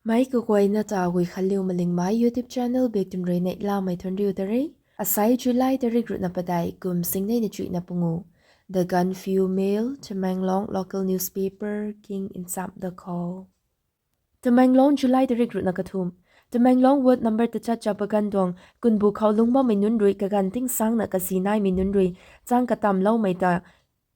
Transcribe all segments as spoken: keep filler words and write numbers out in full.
Mei kaguayna ta Guikhanliu Malingmei YouTube channel biktim rui neihlamei thuanriu ta re. Asai July tarik ruhna padeih kum singnei na chuihna pungu. The Gaanphiu Mail, Tamenglong local newspaper king nchamh da khou. Tamenglong, July tarik ruhna kathumh. Tamenglong ward number tachat Chabagan tuang kunbu khou lungc bammei nunc rui kaganv ting sangna kazi naimei nunc rui chang katamloumei ta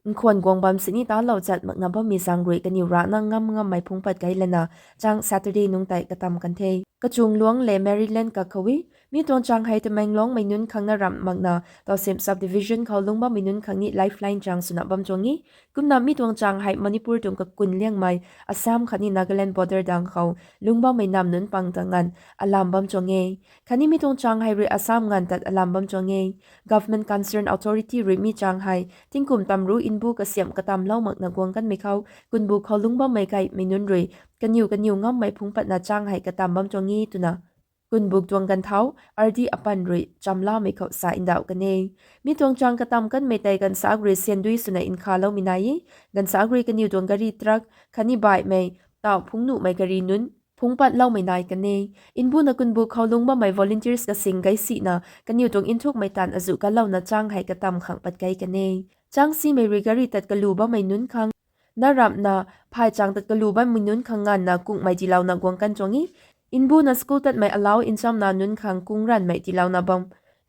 nkhwan guang bam sini talou chat makna bammei zaeng rui kaniw rana ngam ngammei phungc pat kai lana chang Saturday nungc tei katam kan the. Kachungluang le Maryland kak khou e. Mi tuang chang hei Tamenglongmei nunc khang na ramh makna Tousem subdivision khou lungc bammei nunc khang ni lifeline chang swna bam tuang e. Kumna mi tuang chang hei Manipur tuang kakun liangmei Assam khatni Nagaland border dang khou lungc bammei nam nunc pang ta nganv alam bam tuang e. Khatni mi tuang chang hei rui Assam nganv tat alam bam tuang e. Government concerned authority rui mi chang hei tingkum tamru nbu kasiamh katamlou makna guang kanmei khou kunbu khou lungc bammei kaimei nunc rui kaniw kaniw ngammei phungc patna chang hei katam bam tuang e twna kunbuk tuang ganvthau ardi apan rui chamlamei khou sa ndauh kan e. Mi tuang chang katam kanmei tei ganvsaekc rui siandui swna nkhavloumei nai e. Ganvsaekc rui kaniw tuang gari truck khatni baihmei tauh phungc nuhmei gari nunc phungc patloumei nai kan e. Nbuna kunbuk khou lungc bammei volunteers kasing gaisina kaniw tuang nthukmei taanv azuh kalouna chang hei katam khang pat kai kan e. Chang simei rui gari tat kalu bammei nunc khang na ramhna phay chang tat kalu bammei nunc khang nganvna kungmei tiilouna guang kan tuang e. Nbuna school tatmei alau nchamna nunc khang kung ranvmei tiilouna bam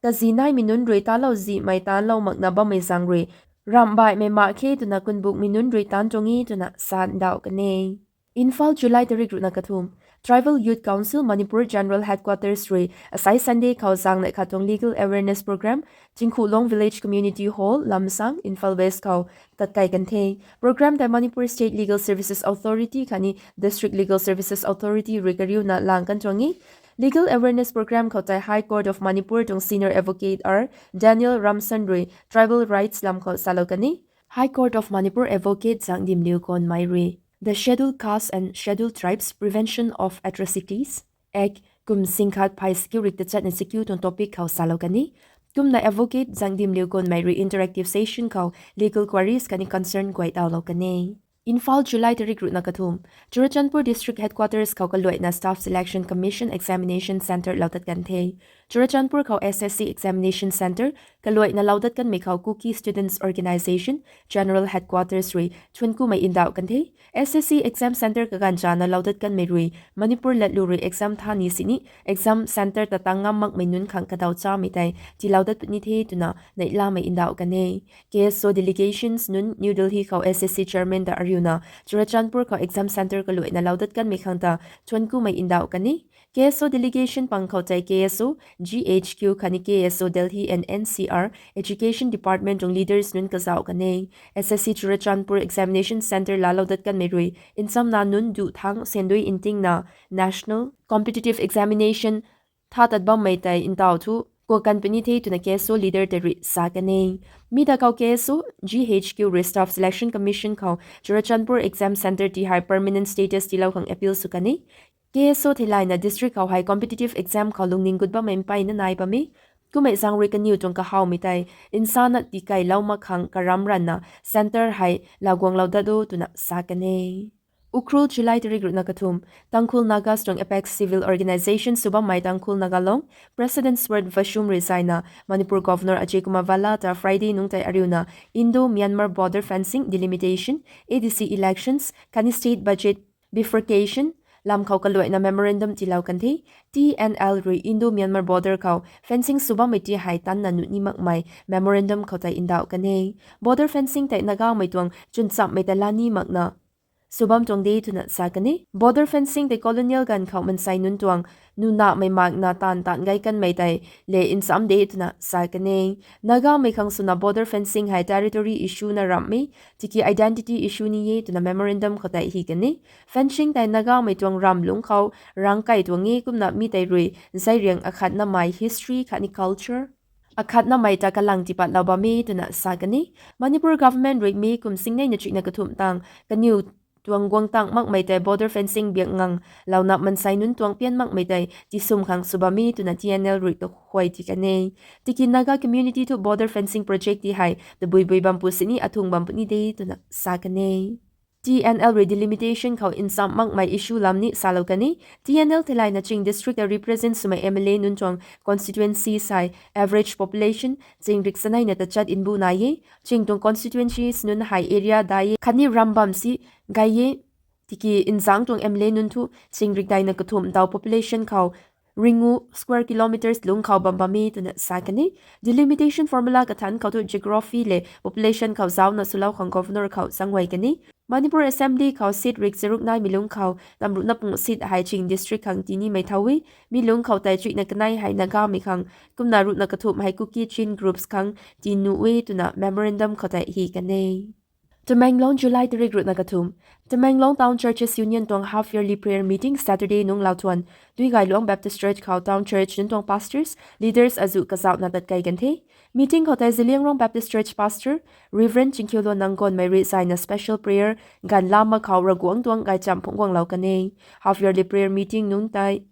kazi naimei nunc rui talou zihmei taanlou makna bammei zaeng rui ramh baihmei mak khe twna kunbukmei nunc rui taanc tuang e twna sa ndauh kan e. Imphal, July tarik ruhna kathumh. Tribal Youth Council Manipur General Headquarters rui asai Sunday khou zaeng neih khat tuang legal awareness program Chingkhulong Village Community Hall, Lamsang, Imphal West khou tat kai kan the. Program tei Manipur State Legal Services Authority khatni District Legal Services Authority rui kariuna lang kan tuang e. Legal awareness program khou tei High Court of Manipur tuang Senior Advocate R Daniel Ramsan rui tribal rights lam khou salou kan e. High Court of Manipur Advocate Zangdimliu Konmei rui The Scheduled Caste and Scheduled Tribes Prevention of Atrocities Act kum singkhat phay sikiu rik tachat na sikiu tuang topic khou salou kan e. Kumna Advocate Zangdimliu Konmei rui interactive session khou legal queries khatni concern guay tawlou kan e. Imphal, July tarik ruhna kathumh. Churachandpur District Headquarters khou kaluaina Staff Selection Commission Examination Centre loudat kan the. Churachandpur khou S S C Examination Centre kaluaina loudat kanmei khou Kuki Students Organisation General Headquarters rui thuanc kumei ndauh kan the. S S C Exam Centre kaganv chana loudat kanmei rui Manipur latlu rui exam tha ni sini exam centre ta tang ngam makmei nunc khang kadaw chamei tei tiiloudat puni the twna neihlamei ndauh kan e. K S O delegations nunc New Delhi khou S S C chairman ta ariuna Churachandpur khou exam centre kaluaina loudat kanmei khang ta thuanc kumei ndauh kan e. K S O delegation pang khou tei K S O, G H Q khatni K S O Delhi and N C R Education Department tuang leaders nunc kazauh kan e. S S C Churachandpur Examination Centre laalou dat kanmei rui nchamna nunc duh thangc sandui ntingna National Competitive Examination tha tat bammei tei ntaw thu kuak kan puni the twna K S O leader tei rui sa kan e. Mi ta khou K S O, G H Q rui Staff Selection Commission khou Churachandpur Exam Centre ti hei permanent status tiilou khang appeal sw kan e. K S O theilayna district khou hei competitive exam khou lungning gut bammei mpeyna nai bam e. Kummei zaeng rui kaniw tuang kahawmei tei nsana tikeylou mak khang karam ranna centre hei laguanglou dat o twna sa kan e. Ukhrul, July tarik ruhna kathumh. Tangkhul Nagas tuang apex civil organisation sw bammei Tangkhul Naga Long President Sword Vashum rui zaina Manipur Governor Ajay Kumar Bhalla ta Friday nungc tei ariuna Indo-Myanmar border fencing delimitation, A D C elections khatni state budget bifurcation lam khou kaluaina memorandum tiilou kan the. T N L rui Indo-Myanmar border khou fencing sw bammei ti hei tanna nuh ni makmei memorandum khou tei ndauh kan e. Border fencing tei Nagamei tuang chwnchamhmei ta la ni makna sw bam tuang de twna sa kan e. Border fencing tei colonial ganv khou mansei nunc tuang nunahmei makna taanv taanv gay kanmei tei le ncham de twna sa kan e. Nagamei khang swna border fencing hei territory issue na ramh e, tiki identity issue ni e twna memorandum khou tei hi kan e. Fencing tei Nagamei tuang ramlungc khou rangc kei tuang e, kumna mi tei rui zeiriang akhatnamei history khatni culture akhatnamei ta kalang tipatlou bam e twna sa kan e. Manipur government rui May kum singnei na chuihna kathumh tang kaniw tuang guang tang makmei tei border fencing biak ngang louna mansei nunc tuang pian makmei tei tisum khang sw bam e twna T N L rui kahuay ti kan e. Tiki Naga community thu border fencing project ti hei tabui bui bam pu sini athung bam puni de twna sa kan e. T N L rui delimitation khou ncham makmei issue lam ni salou kan e. T N L theilayna ching district ta represent swmei M L A nunc tuang constituency sai average population chingrik saneina tachat mbu nai e. Ching tuang constituencies nunc hei area dai e khatni ram bam si gay e. Tiki nzangc tuang M L A nunc thu chingrik daina kathumh daw population khou ringu square kilometres lungc khou bam bam e twna sa kan e. Delimitation formula kathanc khou thu geography le population khou zauna swlou khang governor khou zanghuay kan e. Manipur Assembly khou seat rik charuk naimei lungc khou tamruhna pung seat hei ching district khang tinimei thau e. Mi lungc khou tei chuihna kanei hei Nagamei khang, kumna ruhna kathumh hei Kuki Chin groups khang tii nuh e twna memorandum khou tei hi kan e. Tamenglong, July tarik ruhna kathumh. Tamenglong Town Churches Union tuang half yearly prayer meeting Saturday nungc lauthuan Duigayluang Baptist Church khou Town Church nunc tuang pastors, leaders azuh kazauhna tatkei kan the. Meeting khou tei Zeliangrong Baptist Church Pastor Reverend Chingkhiulon Nanggonmei rui zaina special prayer ganv lama khou Ravguangc tuang gaychamv phungc guanglou kan e. Half yearly prayer meeting nungc tei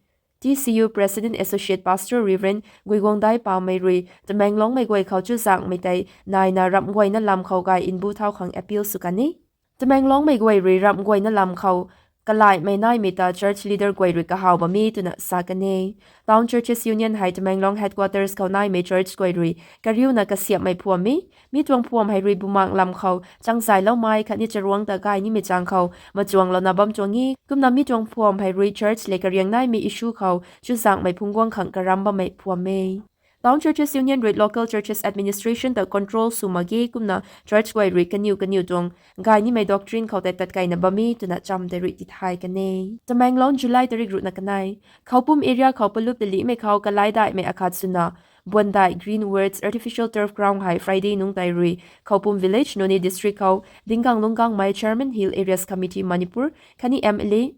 T C U President Associate Pastor Reverend Guiguangdai Pamei rui Tamenglongmei guay khou chuzaenghmei tei naina ramh guayna lam khou gay mbu thau khang appeal sw kan e. Tamenglongmei guay rui ramh guayna lam khou kalaihmei naimei ta church leader guay rui kahaw bam e twna sa kan e. Town Churches Union hei Tamenglong headquarters khou naimei church guay rui kariuna kasiamhmei phuam e. Mi tuang phuam hei rui bumaeng lam khou changzayloumei khatni charuangc ta gay nimei chang khou machuanglouna bam tuang e. Kumna mi tuang phuam hei rui church le kariang naimei issue khou chuzaenghmei phungc guang khang karam bammei phuam e. Town Churches Union rui local churches administration ta control sw mak ge, kumna church guay rui kaniw kaniw tuang gay nimei doctrine khou tei tatkeina bam e twna cham tei rui tithay kan e. Tamenglong, July tarik ruhna kanei. Khoupum area khou palup talihmei khou kalai daihmei akhat swna Buandai Green Words Artificial Turf Ground hei Friday nungc tei rui Khoupum Village, Noney District khou Dinggang Lunggangmei, Chairman, Hill Areas Committee, Manipur khatni M L A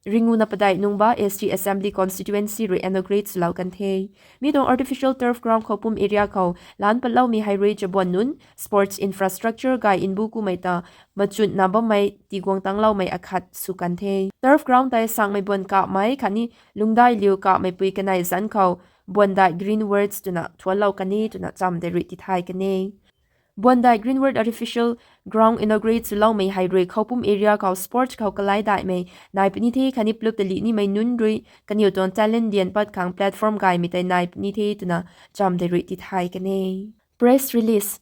Ringuna Padeih Nungba, S T Assembly Constituency rui inaugurate swlou kan the. Mi tuang artificial turf ground Khoupum area khou lan patloumei hei rui chabuan nunc sports infrastructure gay mbu kumei ta machunna bammei tiguang tangloumei akhat sw kan the. Turf ground tei sangmei buan kapmei khatni lungdai liu kapmei pui kanei zanc khou Buandai Green Words twna thuanlou kan e twna cham tei rui tithay kan e. Buandai Green Words Artificial Ground inaugurate swloumei hei rui Khoupum area khou sports khou kalai daihmei nai puni the khatni palup talih nimei nunc rui kaniw tuang talent dian pat khang platform gaymei tei nai puni the twna cham tei rui tithay kan e. Press release.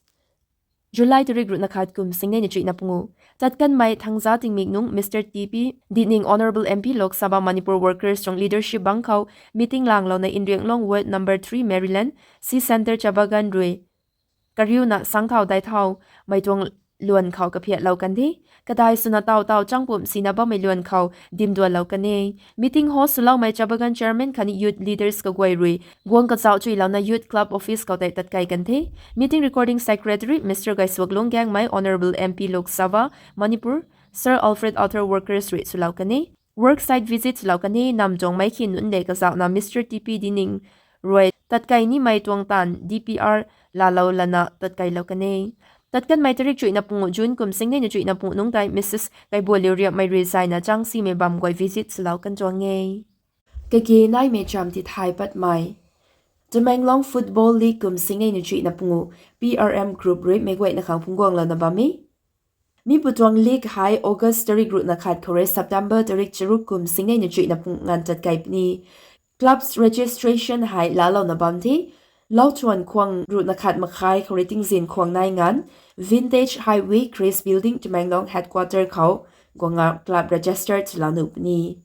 July tarik ruhna khat kum singnei na chuihna pungu. Tatkanmei Thangza Tingmik nung Mister T P Dining, Honourable M P Lok Sabha, Manipur workers tuang leadership bang khou meeting langlouna Inrianglong Ward number three Maryland C Centre Chabagan rui kariuna sangthau daithau mei tuang luan khou kaphiatlou kan the. Kadai swna taw taw changpumh sina bammei luan khou dimduanlou kan e. Meeting host swloumei Chabagan chairman khatni youth leaders kaguay rui guang kazauh chuilouna youth club office khou tei tatkei kan the. Meeting recording secretary Mister Gaisuak Lungangmei, Honourable M P Lok Sabha, Manipur, Sir Alfred Arthur workers rui swlou kan e. Work site visit swlou kan e. Nam tuang mei khin nunc le kazauhna Mister T P Dining rui tatkei nimei tuang taanv D P R laalou lana tatkeilou kan e. Tatkanmei tarik chuihna pungu June kum singnei na chuihna pungu nungc tei Missus Kaibualiu Riapmei rui zaina changsimei bam guay visit swlou kan tuang e. Kage naimei cham tithay patmei. Tamenglong Football League kum singnei na chuihna pungu P R M group rui meic guayna khang phungc guanglouna bam e. Mi pu tuang league hei August tarik ruhna khat khou rui September tarik charuk kum singnei na chuihna pungu nganv tatkei puni. Clubs registration hei laalouna bam the. Lauthuan khwang ruhna khat makhai khou rui tingzin khwang nai nganv Vintage Highway, Grace Building, Tamenglong headquarter khou guangna club register swlou nuh puni.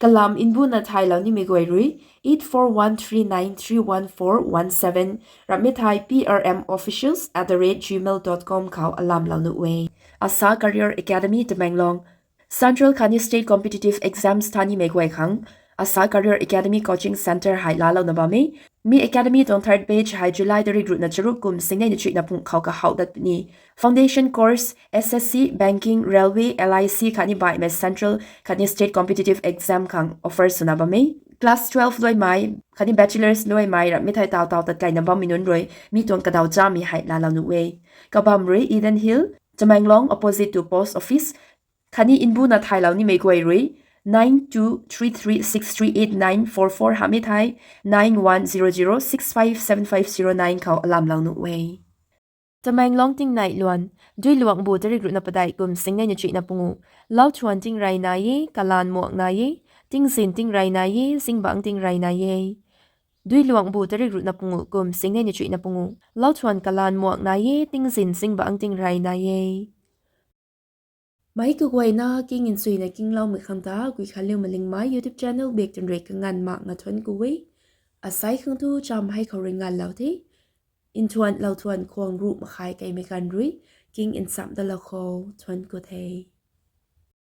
Kalam mbuna thaylou nimei guay rui eight four one three nine three one four one seven, ramhmei thei P R M officials at the rate gmail dot com khou alamlou nuh e. Asa Career Academy Tamenglong. Central khatni state competitive exams tha nimei guay khang Asa Career Academy Coaching Centre hei laalouna bam e. Mi academy tuang third batch hei July tarik ruhna charuk kum singnei na chuihna pungu khou kahouh dat puni. Foundation course, S S C, banking, railway, L I C khatni baihmei central khatni state competitive exam khang offer swna bam e. Class twelve luaimei khatni bachelors luaimei ramhmei thei taw taw tatkeina bammei nunc rui mi tuang kadaw chamei hei laalou nuh e. Kabam rui Eden Hill, Tamenglong, opposite to post office, khatni mbuna thaylou nimei guay rui nine two three three six three eight nine four four hamhmei thei nine one zero zero six five seven five zero nine khou alamlou nuh e. Tamenglong tingnei luan, Duiluangbu tarik ruhna padeih kum singnei na chuihna pungu. Lauthuan tingrey nai e, kalaan muak nai e, tingzin tingrey nai e, zingbangc tingrey nai e. Duiluangbu tarik ruhna pungu kum singnei na chuihna pungu. Lauthuan kalaan muak nai e, tingzin zingbangc tingrey nai e. Meic kaguayna king nsuina kingloumei khang ta Guikhanliu Malingmei YouTube channel bak twn rui kanganv mak nga thuanc ku e. Asei khang thu cham hei khou rui nganvlou the. Nthuan lauthuan khwang ruh makhai keimei ganv rui king nchamh dalou khou thuanc ku the.